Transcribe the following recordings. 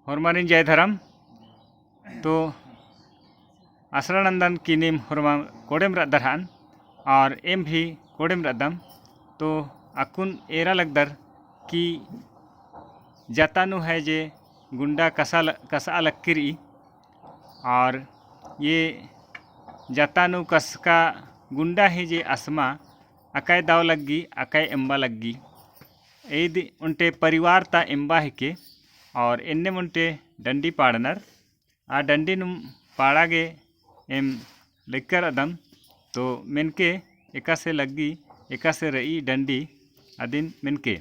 होरमारिन जय धर्म। तो आसरानंदन किनिम होरमा कोड़ेम रदरहान और एम भी कोड़ेम रदम। तो अकुन एरा लगदर कि जातानु है जे गुंडा कसा कसा लक्किरी और ये जातानु कसका गुंडा है जे असमा अकाय दाव लग्गी अकाय एम्बा लग्गी एद उनटे परिवार ता एम्बा हिके और एन्ने मुंटे डंडी पाड़नर आ डंडी नुम पाड़ागे एम लेकर अदम। तो मेनके एका से लग्गी एका से रई डंडी अदिन मेनके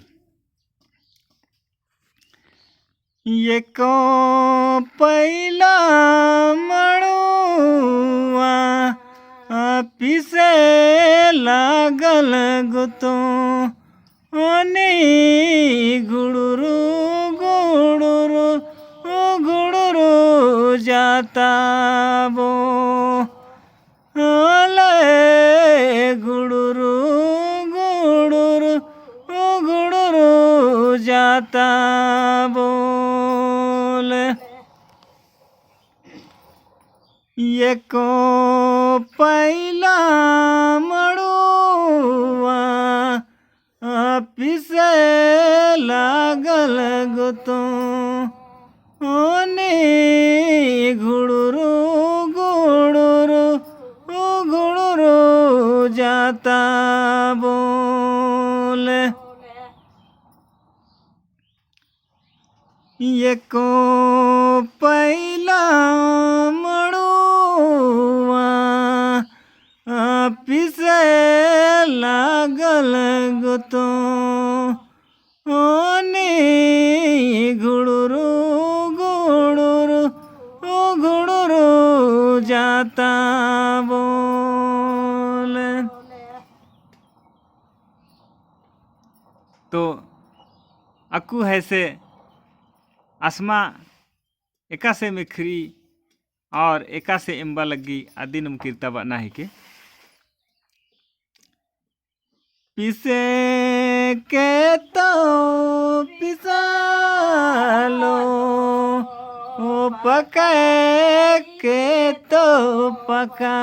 ये को पहला मड़ुआ पिसे लागल गुतो ओने गुड़ुरु गुड़ुरु गुड़ुरु जाता बो ले गुड़ुरु गुड़ुरु गुड़ुरु जाता बोल। ये को पहला मड़ुआ पिसे लागल गुतो ओने गुड़ुरु गुड़ुरु गुड़ुरु जाता बोल। ये को पहला मड़ुआ पिसे लागल गुतो ओने गुड़ुरु गुड़ुरु गुड़ुरु जाता बोल। तो अकु है से आसमा एका से मिखरी और एका से एम्बा लगी आदिनम किरतबा ना के पिसे के तो पिसा लो ओ पके के तो पका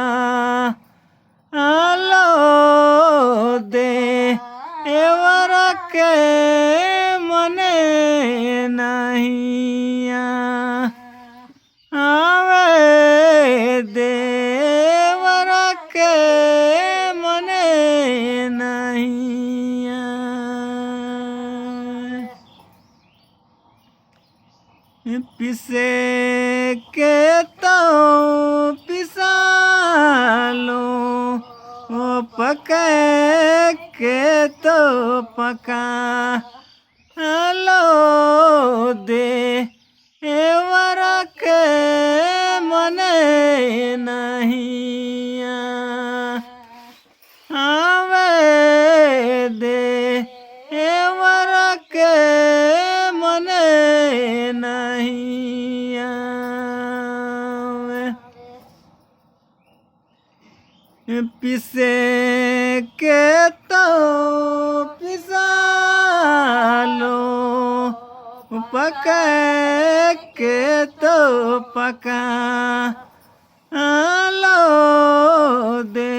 आलो दे एवर के मने नहीं आवे देवर के मने नहीं पिसे के तो पिसा लो ओ पके के तो पका लो दे एवर के मने नहीं आवे दे एवर के मने नहीं आवे। पिसे के तो पिसा लो पके के तो पका लो दे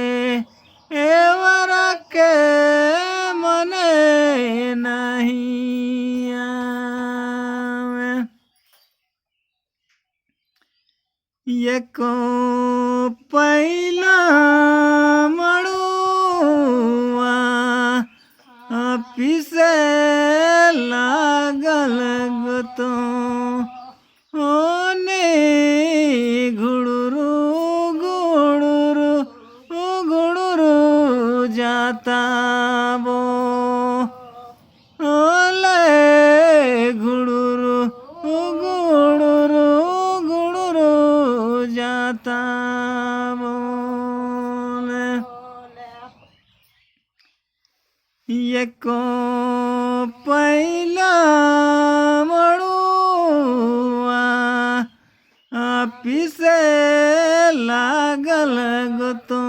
एवर के मने नहीं आवे। ये को पहला मड़ुआ पिसे लागल गुतो ओने गुड़ुरु गुड़ुरु गुड़ुरु जाता बो ओले गुड़ुरु गुड़ुरु गुड़ुरु जाता बोले। ये को पहला मड़ुआ पिसे लागल गुतो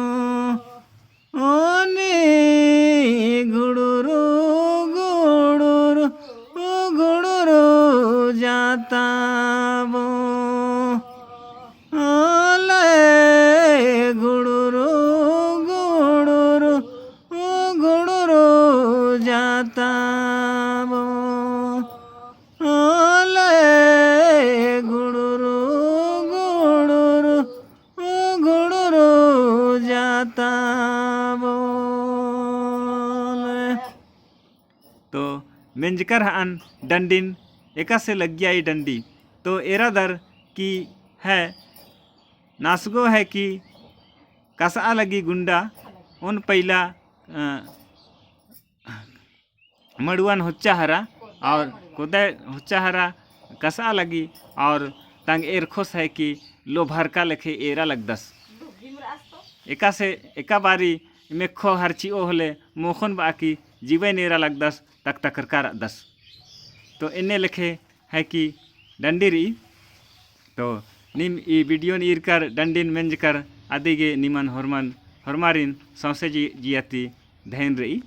ओने गुड़ुरु गुड़ुरु गुड़ुरु जाता मेंजकर हन डंडिन एका से लग्गियाई डंडी। तो एरादर की है नासगो है कि कसा लगी गुंडा उन पहिला मड़ुआन हुच्चा हरा और कोदय हुच्चा हरा कसा लगी और तंग एर खुश है कि लो भरका लेखे एरा लगदस। एका से एका बारी मेखो हर चिओ होले मोखन बाकी जीवे नेरा लगदस तक तकरकार दस। तो इन्ने लिखे है कि डंडी री। तो निम ई वीडियो इरकर डंडिन मेंजकर आदिगे निमन हरमान हरमारिन सौसे जी जियाती धैन रही।